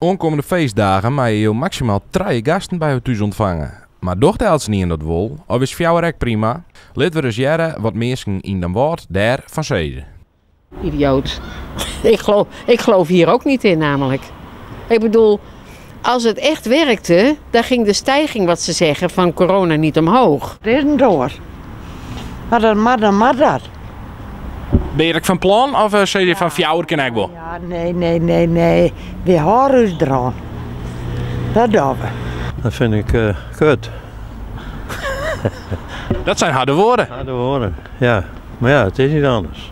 Oankommende feestdagen meie jo maksimaal trije gasten by jo thús ûntfange. Mar docht eltsenien dat wol, of is fjouwer ek prima? Lit we ris hearre wat minsken yn Damwâld dêr fan sizze. Idioot. Ik geloof, ik geloof hier ook niet in namelijk. Ik bedoel, als het echt werkte, dan ging de stijging wat ze zeggen van corona niet omhoog. Het is net oars. Mar dat moat, dan moat dat. Binne je ek fan plan of sizze je fan fjouwer kin ek wol? Ja, nee, nee, nee, nee. Wy hâlde ús deroan. Dat dogge we. Dat vind ik kut. Dat zijn harde woorden. Harde woorden, ja. Maar ja, het is niet anders.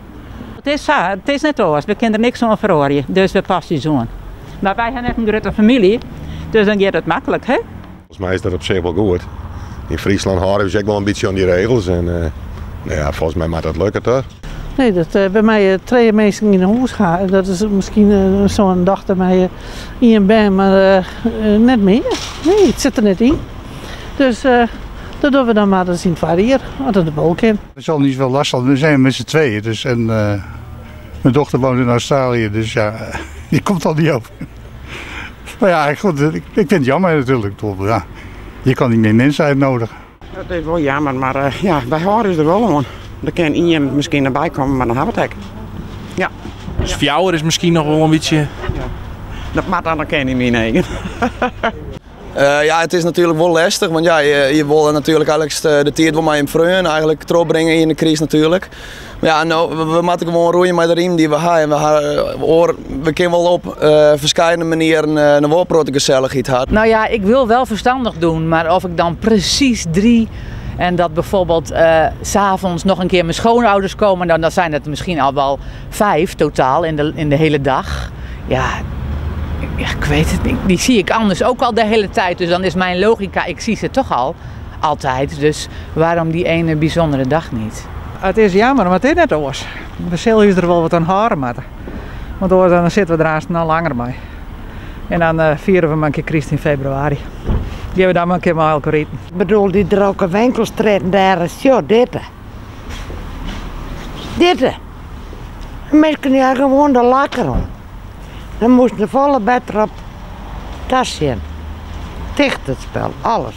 It is sa, it is net oars. We kinne der niks oan feroarje, dus we passe ús oan. Mar wy ha net in grutte famylje, dus dan giet it maklik, hè? Volgens mij is dat op sich wol goed. Yn Fryslân hâlde we ús ek wol in bytsje oan dy regels en no ja, folgens my moat dat lukke, toch? Nee, dat by my trije minsken yn 'e hûs ha. Dat is miskien soan, dochter mei ien bern, mar net mear. Nee, it sit der net yn. Dus dat dogge we dan mar ris yn it foarjier, as dat wol kin. We zullen niet zoveel last hebben. We zijn met z'n tweeën. Dus, en mijn dochter woont in Australië, dus ja, die komt al niet op. Maar ja, goed, ik vind het jammer natuurlijk. Ja, je kan niet meer mensen uitnodigen. Dat is wol jammer, mar ja, wy hâlde ús der wol oan. Der kin ien miskien derby komme, mar dan ha we it ek. Ja. Dus fjouwer is miskien noch wol in bytsje. Ja. Dat moat dan, dan kin yn myn eagen. Ja, it is natuerlik wol lestich, want ja, je wolle natuerlik eigentlik de tiid wol mei jim freon eigentlik trochbringe yn de kryst natuerlik. Mar ja, no, we moatte gewoan roeie mei de riem dy't we ha. En we ha oar, we kinne wol op ferskeiene manieren noch wol in protte gesellichheid ha. Nou ja, ik wil wel verstandig doen, maar of ik dan precies drie en dat bijvoorbeeld 's avonds nog een keer mijn schoonouders komen, dan zijn het misschien al wel vijf totaal in de hele dag. Ja, ja, ik weet het niet. Die zie ik anders ook al de hele tijd. Dus dan is mijn logica, ik zie ze toch al altijd. Dus waarom die ene bijzondere dag niet? It is jammer, mar it is net oars. We sille ús der wol wat oan hâlde moatte. Want oars dan sitte we der aanst noch langer mei. En dan fiere we mar in kear kryst yn febrewaris. Gean we dan mar in kear mei elkoar iten. Ik bedoel, dy drokke winkelstrjitten dêr, sjoch, ditte. Ditte. De minsken dy ha gewoan de lakker oan. Dan moasten se folle better op tasjen. Ticht it spul, alles.